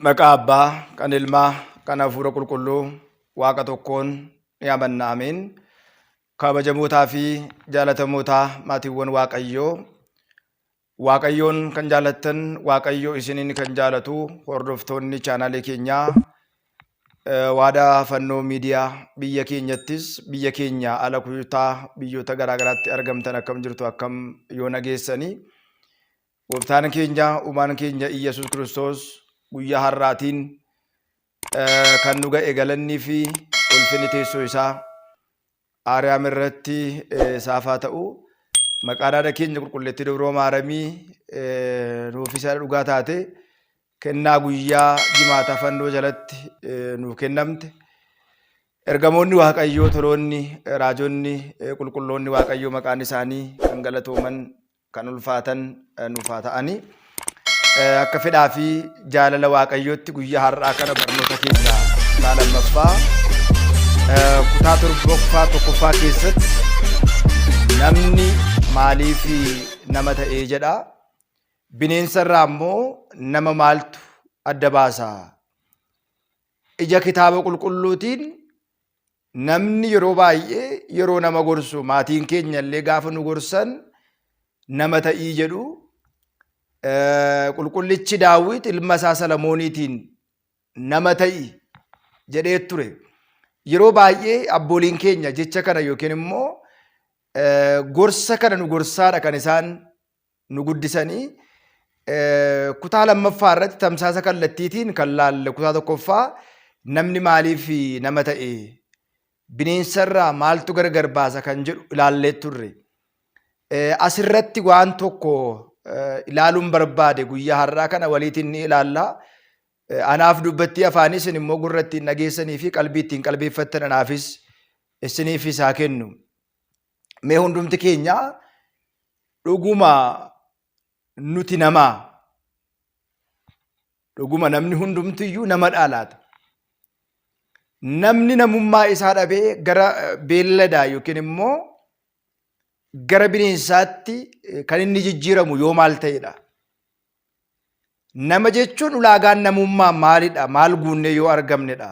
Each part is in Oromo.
Maqaa Abbaa, kan Ilmaa, kan Hafuura Qulqulluu, Waaqa tokkoon ni amanna. Ameen. Kabajamootaa fi jaalatamootaa maatiiwwan Waaqayyoo, Waaqayyoon kan jaalattan, Waaqayyo isiniin kan jaalatu, hordoftoonni chaanaalii keenyaa Waadaa Fannoo Miidiyaa biyya keenyattis biyya keenya ala kutaa biyyoota garaagaraatti argamtan akkam jirtu, akkam yoo nageessanii? Gooftaan keenya, uumaan keenya Iyyasuus Kiristoos guyyaa har'aatiin kan nu ga'e galannii fi ulfinni teessoo isaa Aariyaam irratti isaaf haa ta'u. Maqaan haadha keenya qulqulleettii Dubroo Maaramii nuuf isa dhugaa taate kennaa guyyaa jimaataa fannoo jalatti nuuf kennamte. Ergamoonni Waaqayyoo, toloonni, raajonni, qulqulloonni Waaqayyoo maqaan isaanii kan galatooman kan ulfaatan nuuf haa ta'ani. Akka fedhaa fi jaalala Waaqayyootti guyyaa har'aa kana barnoota keenya kutaa lammaffaa kutaa torbaffaa tokkoffaa keessatti namni maaliif nama ta'ee jedha. Bineensa irraa immoo nama maaltu adda baasa? Ija kitaaba qulqulluutiin namni yeroo baay'ee yeroo nama gorsu, maatiin keenya illee gaafa nu gorsan nama ta'ii jedhu. Qulqullichi Daawit ilma isaa Salamooniitiin nama ta'i jedhee ture. Yeroo baay'ee abbooliin keenya jecha kana yookiin immoo gorsa kana nu gorsaadha kan isaan nu guddisanii. Kutaa lammaffaa irratti tamsaasa kallattiitiin kan laalle kutaa tokkoffaa namni maaliif nama ta'e, bineensarraa maaltu gargar baasa kan jedhu ilaallee turre. Asirratti waan tokko ilaaluun barbaade, guyyaa har'aa kana waliitiin ni ilaalla. Anaaf dubbattii afaanii, isin immoo gurra ittiin dhageessanii fi qalbii ittiin qalbeeffattan anaafis isiniifis haa kennu. Mee hundumti keenya dhuguma nuti namaa? Dhuguma namni hundumtiyyuu nama laata? Namni namummaa isaa dhabee gara beelladaa yookiin immoo gara bineensaatti kan inni jijjiiramu yoo maal ta'edha? Nama jechuun ulaagaan namummaa maalidha? Maal guunnee yoo argamnedha?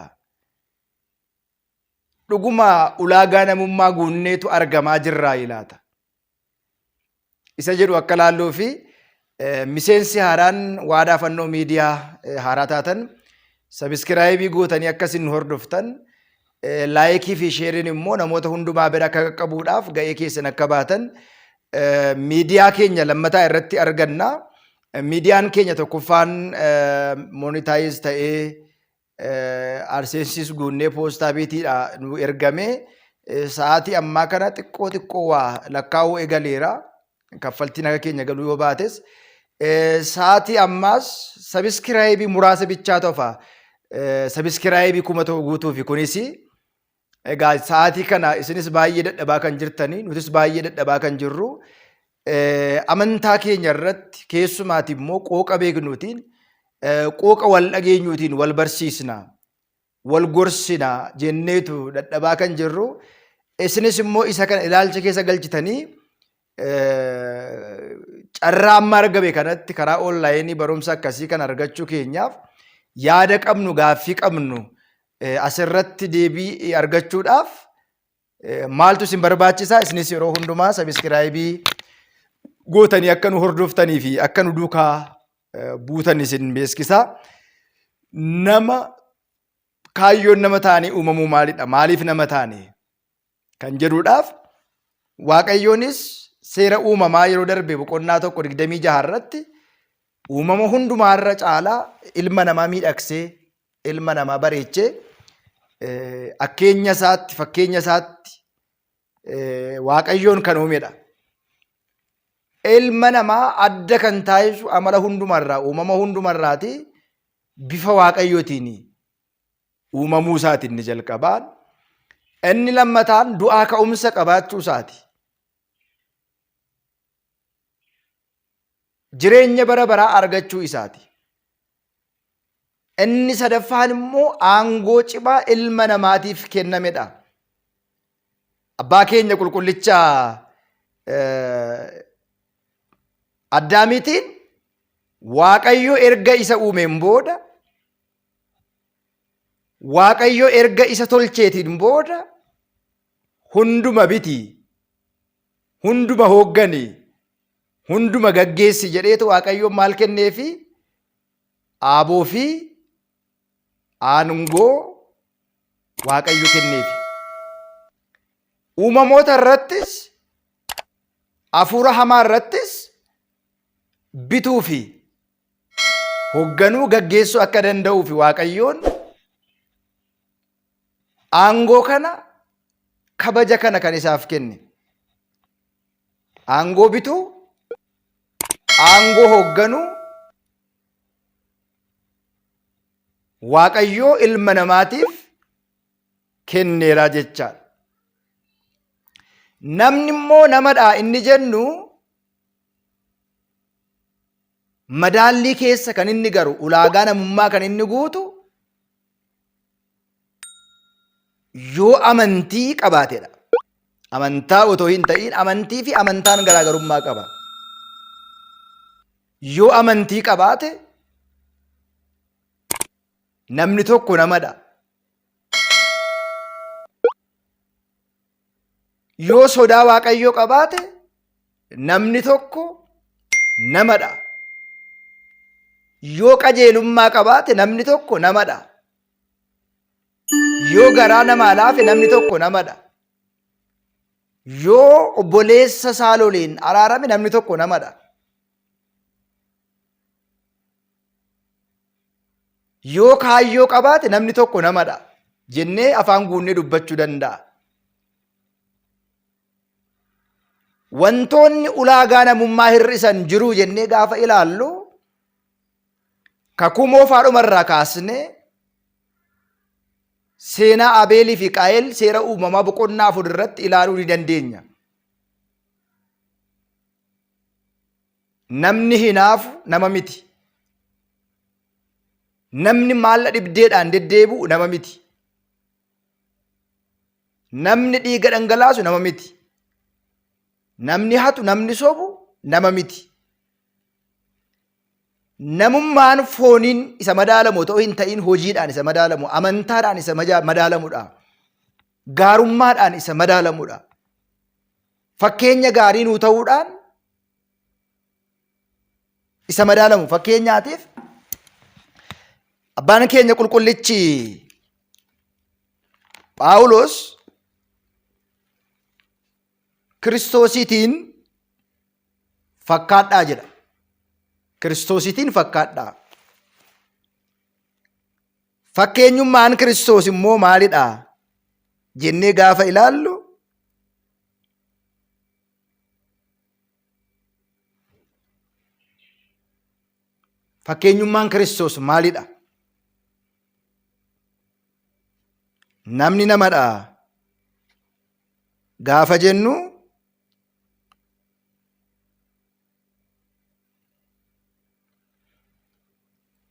Dhuguma ulaagaa namummaa guunneetu argamaa jirraa laata? Isa jedhu akka laalluu fi miseensi haaraan Waadaa Fannoo Miidiyaa haaraa taatan subscribe gootanii akkasin hordoftan, like fi shareiin immoo namoota hundumaa bira akka qaqqabuudhaaf ga'ee keessan akka baatan miidiyaa keenya lammataa irratti arganna. Miidiyaan keenya tokkoffaan monetize ta'ee AdSenseis guunnee poostaa beetiidha nu ergame. Sa'aatii ammaa kana xiqqoo xiqqoo waa lakkaa'uu eegaleera. Kaffaltiin akka keenya galuu yoo baates. Sa'aatii ammaas subscribe muraasa bichaa tofa. Subscribe 1000 guutuufi kunis egaa sa'aatii kana isinis baay'ee dadhabaa kan jirtanii, nutis baay'ee dadhabaa kan jirru, amantaa keenya irratti keessumaati immoo qooqa beeknuutiin, qooqa wal dhageenyuutiin wal barsiisna, wal gorsina jenneetu dadhabaa kan jirru. Isinis immoo isa kana ilaalcha keessa galchitanii carraa amma argame kanatti karaa online barumsa akkasii kan argachuu keenyaaf yaada qabnu, gaaffii qabnu asirratti deebii argachuudhaaf maaltu isin barbaachisaa? Isinis yeroo hundumaa subscribe gootanii akka nu hordoftanii fi akka nu duukaa buutan isin beeksisa. Nama kaayyoon nama ta'anii uumamuu maalidha? Maaliif nama taane kan jedhuudhaaf Waaqayyoonis seera uumamaa yeroo darbe boqonnaa 1:26 irratti uumama hundumaarra caalaa ilma namaa miidhagsee, ilma namaa bareechee, akkeenya isaatti, fakkeenya isaatti Waaqayyoon kan uumedha. Ilma namaa adda kan taasisu amala hundumarraa, uumama hundumarraati bifa Waaqayyootiin uumamuu isaati inni jalqabaan. Inni lammataan du'aa ka'umsa qabaachuu isaati. Jireenya bara baraa argachuu isaati. Inni sadaffaan immoo aangoo cimaa ilma namaatiif kennamedha. Abbaa keenya qulqullicha Addaamiitiin Waaqayyo erga isa uumeen booda Waaqayyo erga isa tolcheetiin booda hunduma biti, hunduma hooggani, hunduma gaggeessi jedheetu Waaqayyo maal kenneefi? Aaboo fi aangoo Waaqayyo kenneefi. Uumamoota irrattis hafuura hamaa irrattis bituu fi hogganuu gaggeessuu akka danda'uu fi Waaqayyoon aangoo kana kabaja kana kan isaaf kenne. Aangoo bituu, aangoo hogganuu Waaqayyoo ilma namaatiif kenneera jechaadha. Namni immoo namadha inni jennu madaallii keessa kan inni garu ulaagaa namummaa kan inni guutu yoo amantii qabaatedha. Amantaa otoo hin ta'iin amantii fi amantaan garaagarummaa qaba. Yoo amantii qabaate namni tokko namadha. Yoo sodaa Waaqayyoo qabaate namni tokko namadha. Yoo qajeelummaa qabaate namni tokko namadha. Yoo garaa namaa laafe namni tokko namadha. Yoo obboleessa isaa loleen araarame namni tokko namadha. Yoo kaayyoo qabaate namni tokko namadha jennee afaan guunnee dubbachuu danda'a. Wantoonni ulaagaa namummaa hir'isan jiruu jennee gaafa ilaallu kakuu moofaadhuma irraa kaasnee seenaa Abeelii fi Qaayel seera uumamaa boqonnaa 4 irratti ilaaluu ni dandeenya. Namni hinaafu nama miti. Namni maalla dhibdeedhaan deddeebi'u nama miti. Namni dhiiga dhangalaasu nama miti. Namni hatu, namni sobu nama miti. Namummaan fooniin isa madaalamu otoo hin ta'in hojiidhaan isa madaalamu, amantaadhaan isa madaalamudha. Gaarummaadhaan isa madaalamudha. Fakkeenya gaarii nuu ta'uudhaan isa madaalamu. Fakkeenyaatiif abbaan keenya qulqullichi Phaawulos Kiristoosiitiin fakkaadhaa jedha. Kiristoosiitiin fakkaadhaa. Fakkeenyummaan Kiristoos immoo maalidha jennee gaafa ilaallu fakkeenyummaan Kiristoos maalidha? Namni namadha gaafa jennu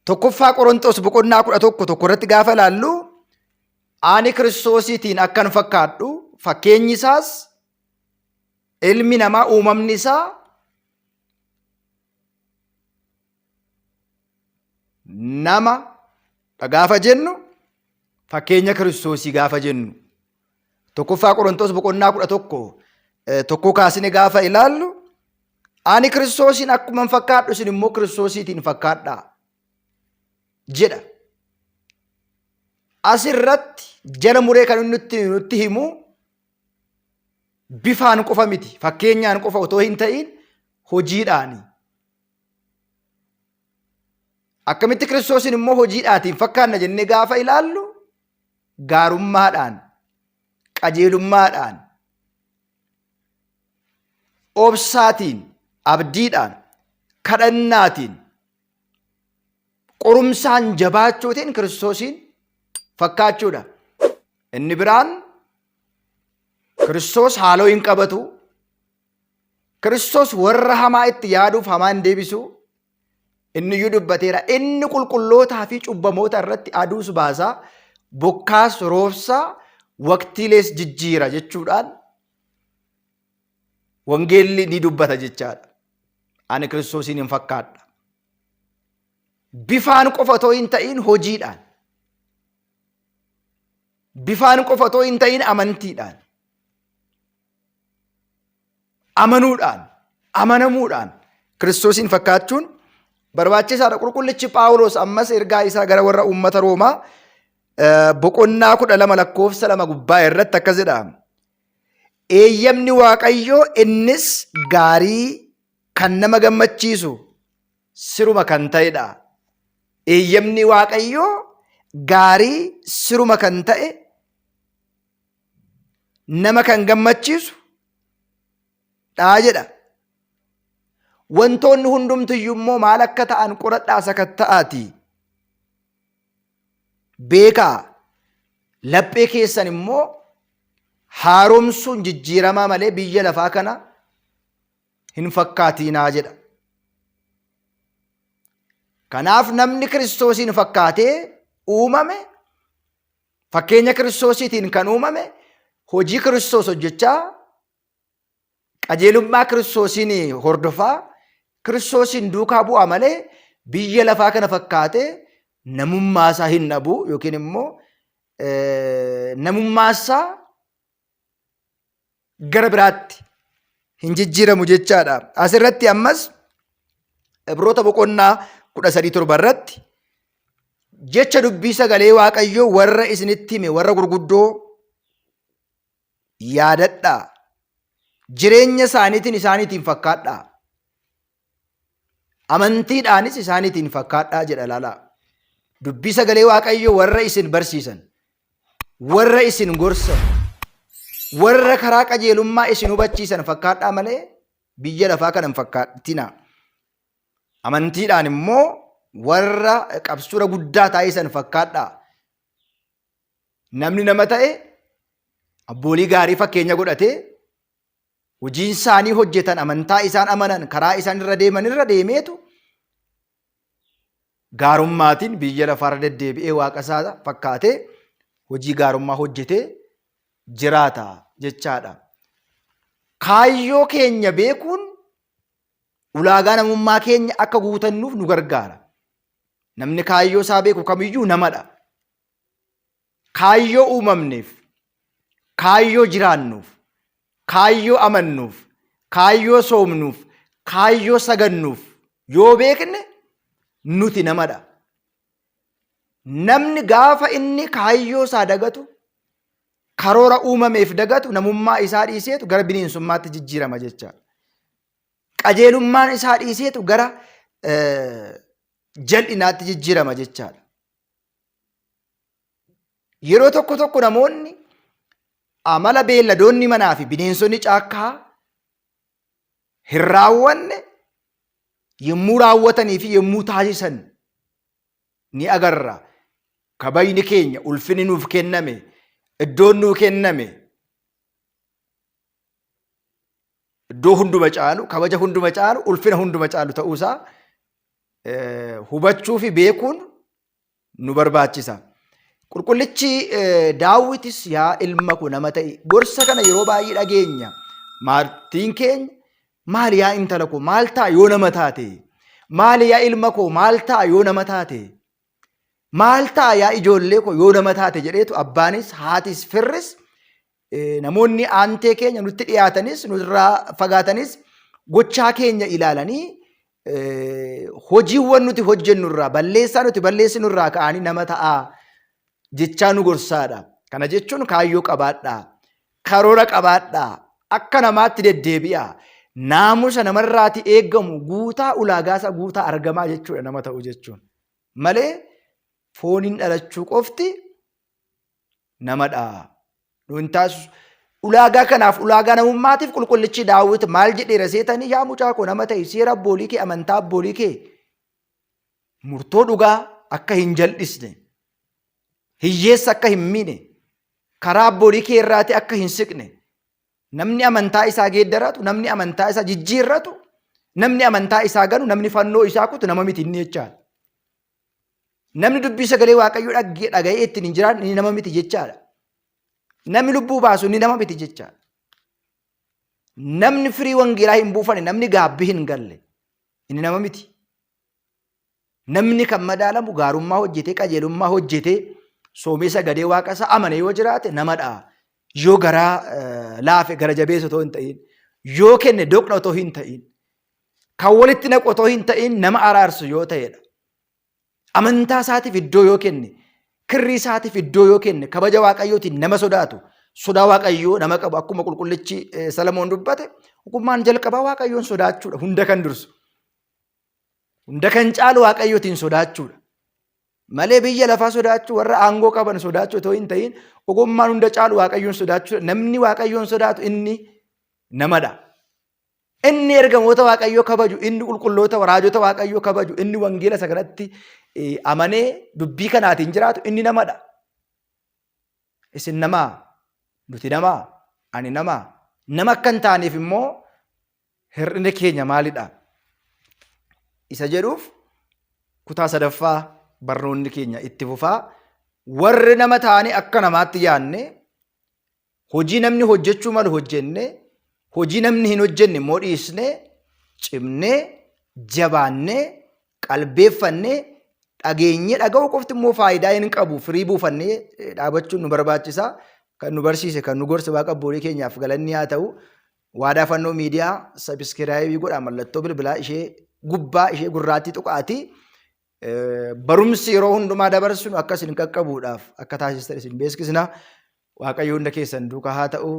Tokkoffaa Qorontos boqonnaa 11 tokko irratti gaafa ilaallu ani Kiristoosiitiin akkan fakkaadhu fakkeenyi isaas ilmi namaa uumamni isaa nama gaafa jennu fakkeenya Kiristoosii gaafa jennu Tokkoffaa Qorontos boqonnaa 11 tokko kaasine gaafa ilaallu ani Kiristoosiin akkuman fakkaadhu isin immoo Kiristoosiitiin fakkaadhaa jedha. Asirratti jala muree kan inni nutti himu bifaan qofa miti fakkeenyaan qofa otoo hin ta'in hojiidhaani. Akkamitti Kiristoosiin immoo hojiidhaatiin fakkaanna jennee gaafa ilaallu gaarummaadhaan, qajeelummaadhaan, obsaatiin, abdiidhaan, kadhannaatiin, qorumsaan jabaachuutiin Kiristoosiin fakkaachuudha. Inni biraan Kiristoos haaloo hin qabatu. Kiristoos warra hamaa itti yaaduuf hamaa hin deebisu. Inni iyyuu dubbateera. Inni qulqullootaa fi cubbamoota irratti aduus baasaa, bokkaas roobsaa, waqtiilees jijjiira jechuudhaan wangeelli ni dubbata jechaadha. Ani Kiristoosiin hin fakkaadha. Bifaan qofa otoo hin ta'iin hojiidhaan. Bifaan qofa otoo hin ta'in amantiidhaan, amanuudhaan, amanamuudhaan Kiristoosiin fakkaachuun barbaachisaadha. Qulqullichi Phaawulos ammas ergaa isaa gara warra uummata Roomaa boqonnaa 12 lakkoofsa 2 gubbaa irratti akkas jedha. Eeyyamni Waaqayyoo innis gaarii kan nama gammachiisu siruma kan ta'edha. Eeyyamni Waaqayyoo gaarii siruma kan ta'e nama kan gammachiisu dha jedha. Wantoonni hundumtiyyuu immoo maal akka ta'an qoradhaa sakatta'aatii. Beekaa laphee keessan immoo haaromsuun jijjiiramaa malee biyya lafaa kana hin fakkaatiinaa jedha. Kanaaf namni Kiristoosiin fakkaatee uumame fakkeenya Kiristoosiitiin kan uumame hojii Kiristoos hojjechaa qajeelummaa Kiristoosiin hordofaa Kiristoosiin duukaa bu'aa malee biyya lafaa kana fakkaatee namummaa isaa hin dhabu yookiin immoo namummaa isaa gara biraatti hin jijjiiramu jechaadha. Asirratti ammas Ibroota boqonnaa 13:7 irratti jecha dubbii sagalee Waaqayyoo warra isinitti hime warra gurguddoo yaadadhaa. Jireenya isaaniitiin isaaniitiin fakkaadhaa. Amantiidhaanis isaaniitiin fakkaadhaa jedha laalaa. Dubbii sagalee Waaqayyoo warra isin barsiisan, warra isin gorsan, warra karaa qajeelummaa isin hubachiisan fakkaadhaa malee biyya lafaa kana hin fakkaatinaa. Amantiidhaan immoo warra qabsuura guddaa taasisan fakkaadhaa. Namni nama ta'e abboolii gaarii fakkeenya godhatee hojiin isaanii hojjetan amantaa isaan amanan karaa isaan irra deeman irra deemeetu gaarummaatiin biyya lafaarra deddeebi'ee waaqa isaa fakkaatee hojii gaarummaa hojjetee jiraata jechaadha. Kaayyoo keenya beekuun ulaagaa namummaa keenya akka guutannuuf nu gargaara. Namni kaayyoo isaa beeku kamiyyuu namadha. Kaayyoo uumamneef, kaayyoo jiraannuuf, kaayyoo amannuuf, kaayyoo soomnuuf, kaayyoo sagannuuf yoo beekne nuti namadha. Namni gaafa inni kaayyoo isaa dagatu, karoora uumameef dagatu, namummaa isaa dhiiseetu gara bineensummaatti jijjiirama jechaadha. Qajeelummaan isaa dhiiseetu gara jal'inaatti jijjiirama jechaadha. Yeroo tokko tokko namoonni amala beelladoonni manaa fi bineensonni caakkaa hin raawwanne yommuu raawwatanii fi yommuu taasisan ni agarra. Kabajni keenya, ulfinni nuuf kenname, iddoon nuu kenname, iddoo hunduma caalu, kabaja hunduma caalu, ulfina hunduma caalu ta'uusaa hubachuu fi beekuun nu barbaachisa. Qulqullichi Daawwitis yaa ilma koo nama ta'i. Gorsa kana yeroo baay'ee dhageenya. Maatiin keenya maal yaa intala koo maal ta'a yoo nama taate? Maal yaa ilma koo maal ta'a yoo nama taate? Maal ta'a yaa ijoollee koo yoo nama taate jedheetu abbaanis haatis firris namoonni aantee keenya nutti dhiyaatanis nurraa fagaatanis gochaa keenya ilaalanii hojiiwwan nuti hojjennu irraa balleessaa nuti balleessinu irraa ka'anii nama ta'aa jechaa nu gorsaadha. Kana jechuun kaayyoo qabaadhaa, karoora qabaadhaa, akka namaatti deddeebi'aa, naamusa namarraati eegamu guutaa ulaagaasaa guutaa argamaa jechuudha nama ta'u jechuun. Malee fooniin dhalachuu qofti namadha. Nu hin taasisu. Ulaagaa kanaaf ulaagaa namummaatiif qulqullichi Daawit maal jedheera seetanii yaa mucaa koo nama ta'i seera abboolii kee amantaa abboolii kee murtoo dhugaa akka hin jal'isne hiyyeessa akka hin miine karaa abboolii kee irraati akka hin siqne namni amantaa isaa geeddaratu namni amantaa isaa jijjiirratu namni amantaa isaa ganu namni fannoo isaa kutu nama miti inni jechaadha. Namni dubbii sagalee Waaqayyoo dhaga'ee ittiin hin jiraanne inni nama miti jechaadha. Namni lubbuu baasu inni nama miti jechaadha. Namni firii wangeelaa hin buufanne, namni gaabbii hin galle inni nama miti. Namni kan madaalamu gaarummaa hojjetee, qajeelummaa hojjetee, soomee sagadee waaqa isaa amane yoo jiraate namadha. Yoo garaa laafe gara jabeessa otoo hin ta'in, yoo kenne doqna otoo hin ta'in, kan walitti naqu otoo hin ta'in nama araarsu yoo ta'edha. Amantaa isaatiif iddoo yoo kenne, kirrii isaatiif iddoo yoo kenne, kabaja Waaqayyootiin nama sodaatu, sodaa Waaqayyoo nama qabu akkuma qulqullichi Salamoon dubbate, ogummaan jalqabaa Waaqayyoon sodaachuudha hunda kan dursu. Hunda kan caalu Waaqayyootiin sodaachuudha. Malee biyya lafaa sodaachuu warra aangoo qaban sodaachuu otoo hin ta'in ogummaan hunda caalu Waaqayyoon sodaachuudha. Namni Waaqayyoon sodaatu inni namadha. Inni ergamoota Waaqayyoo kabaju, inni qulqulloota raajota Waaqayyoo kabaju, inni wangeela isa kanatti amanee dubbii kanaatiin jiraatu inni namadha. Isin namaa, nuti namaa, ani namaa. Nama akka hin taaneef immoo hir'inni keenya maalidha? Isa jedhuuf kutaa sadaffaa barnoonni keenya itti fufaa. Warri nama taane akka namaatti yaadne Hojii namni hojjechuu malu hojjennee, hojii namni hin hojjenne immoo dhiisnee, cimnee, jabaannee, qalbeeffannee, dhageenyee dhaga'uu qofti immoo faayidaa hin qabu. Firii buufannee dhaabachuun nu barbaachisa. Kan nu barsiise, kan nu gorse Waaqa abbootii keenyaaf galanni haa ta'u. Waadaa Fannoo Miidiyaa sabiskiraayibii godhaa mallattoo bilbilaa ishee gubbaa ishee gurraattii tuqaatii barumsi yeroo hundumaa dabarsinu akka isin qaqqabuudhaaf akka taasistan isin beeksisna. Waaqayyo hunda keessan duukaa haa ta'u.